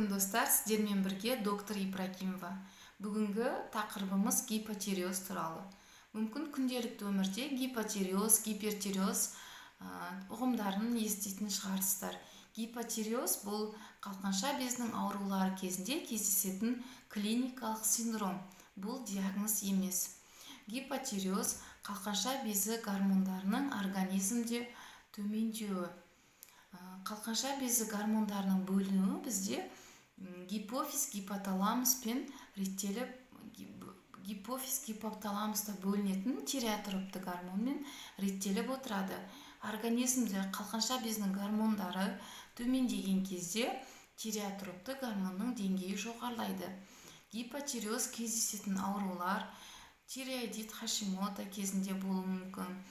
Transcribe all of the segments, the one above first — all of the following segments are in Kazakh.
Достар, сіздермен бірге доктор Ибрагимова. Бүгінгі тақырыбымыз гипотиреоз туралы. Мүмкін, күнделікті өмірде гипотиреоз, гипертиреоз ұғымдарын еститін шығарсыздар. Гипотиреоз – бұл қалқанша безінің аурулары кезінде кездесетін клиникалық синдром, бұл диагноз емес. Гипотиреоз – қалқанша безі гормондарының организмде төмендеуі. Қалқанша безі гормондарының бөлінуі бізде гипофиз, гипоталамуспен реттеліп, гипофиз, гипоталамуста бөлінетін тиреотропты гормонмен реттеліп отырады. Организмде қалқанша безінің гормондары төмендеген кезде тиреотропты гормонның деңгейі жоғарылайды. Гипотиреоз кездесетін аурулар тиреоидит Хашимото кезінде болуы мүмкін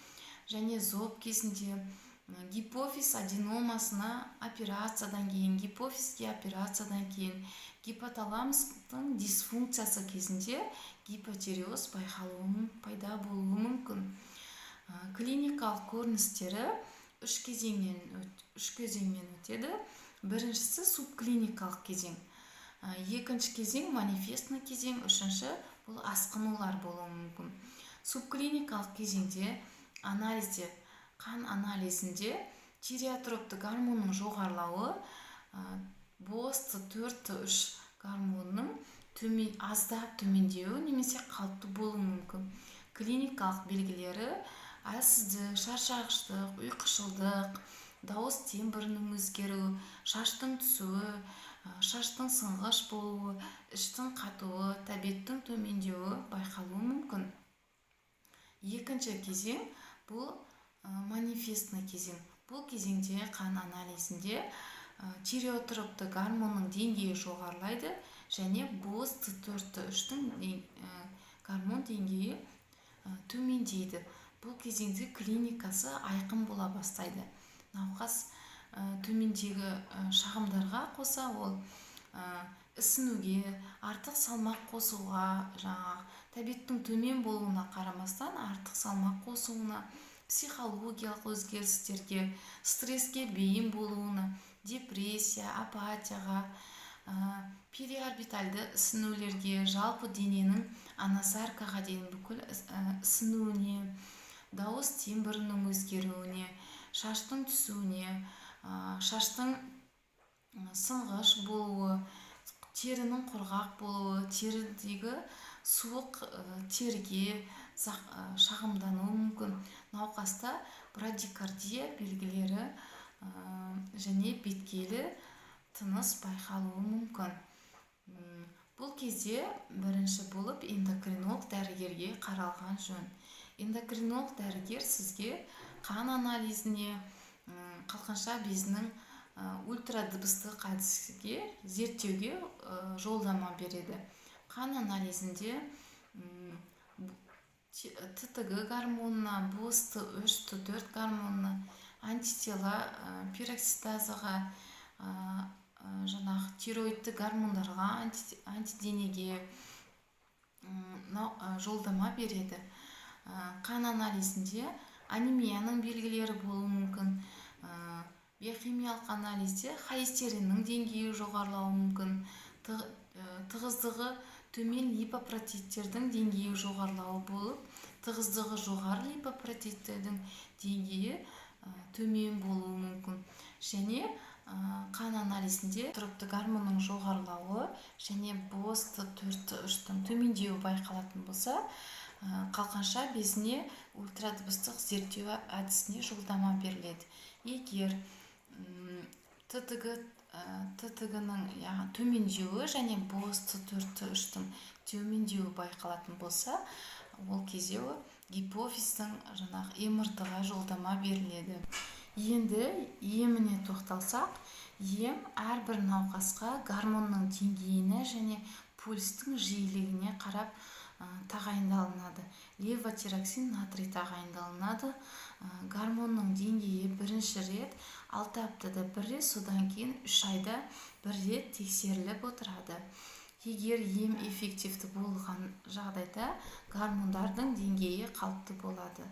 және зоб кезінде, гипофиз аденомасына операциядан кейін, гипофизге операциядан кейін, гипоталамустың дисфункциясы кезінде гипотиреоз байқалуы, пайда болуы мүмкін. Клиникалық көріністері үш кезеңнен өтеді. Біріншісі – субклиникалық кезең, екінші кезең – манифестный кезең, үшінші – бұл асқынулар болуы мүмкін. Субклиникалық кезеңде анализде, қан анализінде тиреотропты гормонның жоғарылауы, БОС Т4, Т3 гормонының төмен, аздап төмендеуі немесе қалыпты болуы мүмкін. Клиникалық белгілері: әлсіздік, шаршағыштық, ұйқышылдық, дауыс тембрінің өзгеруі, шаштың түсуі, шаштың сынғыш болуы, іштің қатуы, тәбеттің төмендеуі байқалуы мүмкін. Екінші кезең – бұл манифестный кезең. Бұл кезеңде қан анализінде тиреотропты гормонның деңгейі жоғарылайды және БОС Т4, Т3-тің гормон деңгейі төмендейді. Бұл кезеңде клиникасы айқын бола бастайды. Науқас төмендегі шағымдарға қоса ол ісінуге, артық салмақ қосуға, жаңағы тәбеттің төмен болуына қарамастан артық салмақ қосуына, психологиялық өзгерістерге, стресске бейім болуына, депрессия, апатияға, периорбитальды ісінулерге, жалпы дененің анасаркаға дейін бүкіл ісінуіне, дауыс тембрінің өзгеруіне, шаштың түсуіне, шаштың сынғыш болуы, терінің құрғақ болуы, терідегі суық терге шағымдануы мүмкін. Науқаста брадикардия белгілері және беткейлі тыныс байқалуы мүмкін. Бұл кезде бірінші болып эндокринолог дәрігерге қаралған жөн. Эндокринолог дәрігер сізге қан анализіне, қалқанша безінің ультрадыбыстық әдіске зерттеуге жолдама береді. Қан анализінде ТТГ гормонына, БОС Т3, Т4 гормонына, антитела пероксидазаға, жаңағы тироидты гормондарға, антиденеге жолдама береді. Қан анализінде анемияның белгілері болуы мүмкін. Биохимиялық анализде холестериннің деңгейі жоғарылауы мүмкін, тығыздығы төмен липопротеидтердің деңгейі жоғарылауы болып, тығыздығы жоғары липопротеидтердің деңгейі төмен болуы мүмкін. Және қан анализінде тропты гормонның жоғарылауы және БОС Т4, Т3-тің төмендеуі байқалатын болса, қалқанша безіне ультрадыбыстық зерттеу әдісіне жолдама беріледі. Егер ТТГ-ның, яғни төмендеуі және БОС Т4, Т3-тің төмендеуі байқалатын болса, ол кезде гипофиздің жаңағы МРТ-ға жолдама беріледі. Енді еміне тоқталсақ, ем әрбір науқасқа гормонның деңгейіне және пульстің жиілігіне қарап тағайындалынады. Левотироксин натрий тағайындалынады. Гормонның деңгейі бірінші рет 6 аптада бір рет, содан кейін 3 айда бір рет тексеріліп отырады. Егер ем эффективті болған жағдайда, гормондардың деңгейі қалыпты болады.